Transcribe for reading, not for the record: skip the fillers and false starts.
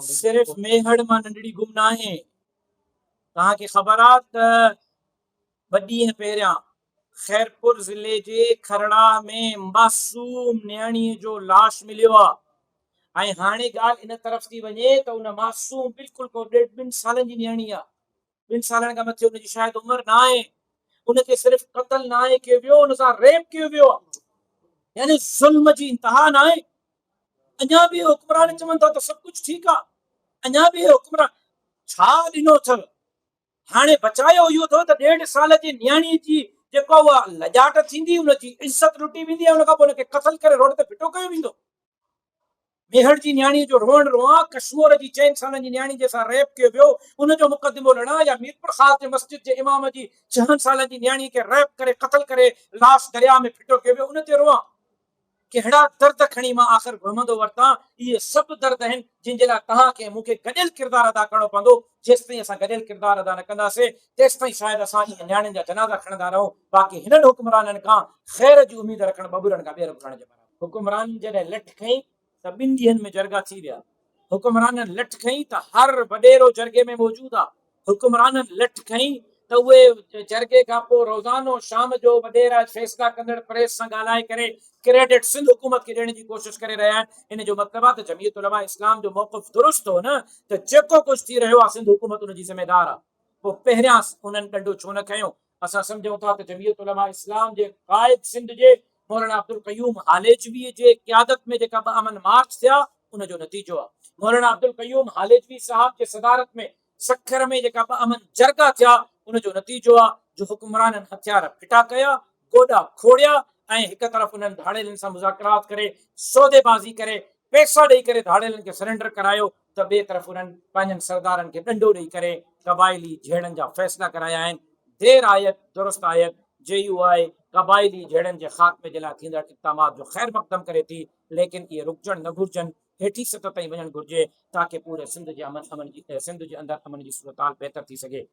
صرف ميهڙ مان ننڍڙي گم ناهي. توهان کي خبر آ ته ٻه ڏينهن پهريان خيرپور ضلعي جي کرڙاهه ۾ معصوم نياڻيء جو لاش مليو آ ۽ هاڻي ڳالهه ان طرف ٿي وڃي ته ان معصوم بلڪل ڪو ڏيڍ ٻن سالن جي نياڻي آ، ٻن سالن کان مٿي ان جي شايد عمر ناهي، ان کي صرف قتل ناهي ڪيو ويو ان سان ريپ ڪيو ويو آ، يعني ظلم جي انتها ناهي. اڃا به حڪمران چون ٿا ته سڀ ڪجهه ٺيڪ آ، اڃا به حڪمران ڇا ڏنو اٿو؟ هاڻي بچايو اهو اٿو ته ڏيڍ سال جي نياڻي جي جيڪو اها لڄاٽ ٿيندي، ان جي عزت لٽي ويندي ۽ ان کان پوء ان کي قتل ڪري روڊ تي ڦٽو ڪيو ويندو. ميهڙ جي نياڻي جو روئڻ روئان، ڪشمور جي چئن سالن جي نياڻي جنهن سان ريپ ڪيو ويو، ان جو مقدمو لڙان يا ميرپورخاص جي مسجد جي امام جي ڇهن سالن جي نياڻي کي ريپ ڪري قتل ڪري لاش درياء ۾ ڦٽو ڪيو ويو، ان تي روئان. ڪهڙا درد کڻي مان آخر گهمندو ورتان، اهي سڀ درد آهن جن جي لاء توهان کي ۽ مون کي گڏيل ڪردار ادا ڪرڻو پوندو، جيستائين اسان گڏيل ڪردار ادا نه ڪنداسين تيستائين شايد اسان اهي نياڻين جا جنازا کڻندا رهون، باقي هنن حڪمرانن کان خير جي اميد رکڻ ٻٻرن کان ٻير گهرڻ جي برابر. حڪمرانن جڏهن لٺ کنئي ته ٻن ڏينهن ۾ جرڳا ٿي ويا، حڪمرانن لٺ کنئي ته هر وڏيرو جرڳي ۾ موجود آ، حڪمرانن لٺ کنئي ته اهي جرڳي کان پوء روزانو شام جو وڏيرا فيصلا ڪندڙ پريس سان ڳالهائي ڪري ڪريڊٽ سنڌ حڪومت کي ڏيڻ جي ڪوشش ڪري رهيا آهن. ان جو مطلب آ ته جمعيت علماء اسلام جو موقف درست هو نه ته جيڪو ڪجهه ٿي رهيو آ سنڌ حڪومت ان جي ذميدار آ. پوء پهريان انهن ڏنڊو ڇو نه کنيو؟ اسان سمجهون ٿا ته جمعيت علماء اسلام جي قائد سنڌ جي مولانا عبدالقيوم هاليجوي جي قيادت ۾ جيڪا ٻه امن مارچ ٿيا ان جو نتيجو آهي. مولانا عبدالقيوم هاليجوي صاحب جي صدارت ۾ سکر ۾ جيڪا ٻه امن جرڳا ٿيا ان جو نتيجو آهي جو حڪمرانن هٿيار ڦٽا ڪيا، گوڏا کوڙيا ۽ هڪ طرف انهن ڌاڙيلن سان مذاڪرات ڪري سوديبازي ڪري پئسا ڏئي ڪري ڌاڙيلن کي سرينڊر ڪرايو ته ٻئي طرف انهن پنهنجن سردارن کي ڏنڊو ڏئي ڪري قبائلي جهيڙن جا فيصلا ڪرايا آهن. دير آيد درست آيد، جي يو آء قبائلي جهيڙن جي خاتمي جي لاء ٿيندڙ اقدامات جو خير مقدم ڪري ٿي، ليڪن اهي رڪجڻ نه گهرجن، هيٺين سطح تائين وڃڻ گهرجي تاڪه پوري سنڌ جي امن امن جي سنڌ جي اندر امن جي صورتحال بهتر ٿي سگهي.